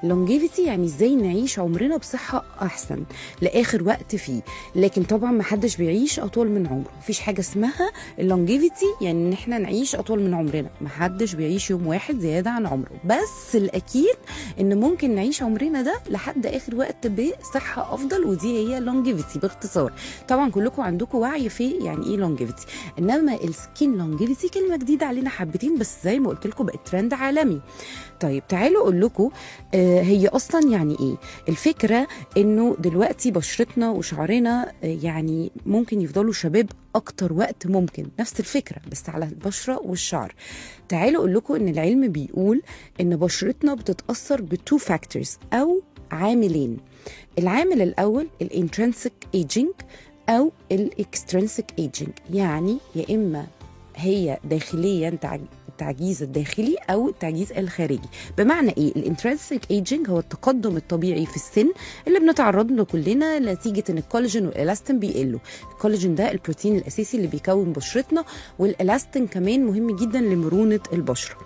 longevity يعني ازاي نعيش عمرنا بصحة احسن لاخر وقت فيه. لكن طبعا ما حدش بيعيش اطول من عمره، مفيش حاجة اسمها ال longevity يعني ان احنا نعيش اطول من عمرنا، ما حدش بيعيش يوم واحد زيادة عن عمره، بس الاكيد ان ممكن نعيش عمرنا ده لحد اخر وقت بصحة افضل، ودي هي longevity باختصار. طبعا كلكم عندكم وعي في يعني ايه longevity، انما ال skin longevity كلمة جديدة علينا حبتين، بس زي ما قلت لكم بقت ترند عالمي. طيب تعالوا اقول لكم هي اصلا يعني ايه الفكره. انه دلوقتي بشرتنا وشعرنا يعني ممكن يفضلوا شباب اكتر وقت ممكن، نفس الفكرة بس على البشرة والشعر. تعالوا اقول لكم ان العلم بيقول ان بشرتنا بتتاثر ب two factors او عاملين. العامل الاول ال intrinsic aging او ال extrinsic aging، يعني يا اما هي داخليا التعجيز الداخلي او التعجيز الخارجي. بمعنى ايه؟ ال intrinsic aging هو التقدم الطبيعي في السن اللي بنتعرض له كلنا نتيجة ان الكولاجين والالاستين بيقلوا. الكولاجين ده البروتين الاساسي اللي بيكون بشرتنا، والالاستين كمان مهم جدا لمرونه البشرة.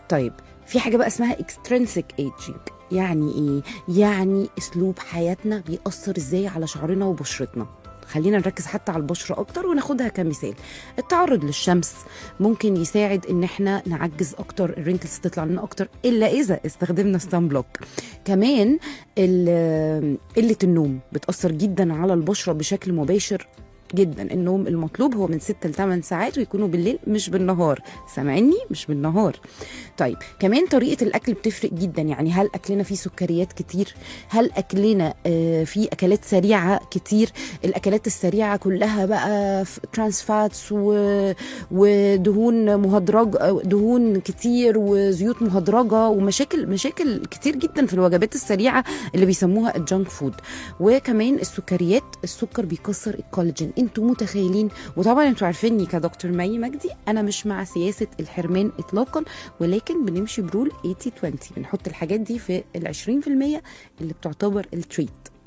طيب في حاجة بقى اسمها extrinsic aging، يعني ايه؟ يعني اسلوب حياتنا بيأثر ازاي على شعرنا وبشرتنا. خلينا نركز حتى على البشرة أكتر وناخدها كمثال. التعرض للشمس ممكن يساعد إن احنا نعجز أكتر، ال wrinkles تطلع لنا أكتر، إلا إذا استخدمنا ال sun block. كمان قلة النوم بتأثر جدا على البشرة بشكل مباشر جدا. النوم المطلوب هو من 6 ل 8 ساعات، ويكونوا بالليل مش بالنهار. سامعيني؟ مش بالنهار. طيب كمان طريقة الأكل بتفرق جدا، يعني هل أكلنا فيه سكريات كتير؟ هل أكلنا فيه أكلات سريعة كتير؟ الأكلات السريعة كلها بقى trans fats ودهون مهدرجة، دهون كتير وزيوت مهدرجة، ومشاكل مشاكل كتير جدا في الوجبات السريعة اللي بيسموها ال junk food. وكمان السكريات، السكر بيكسر الكولاجين، انتوا متخيلين؟ وطبعا انتوا عارفيني كدكتور مي مجدي، انا مش مع سياسة الحرمان اطلاقا، ولكن بنمشي ب rule 80 20، بنحط الحاجات دي في ال 20% اللي بتعتبر ال treat.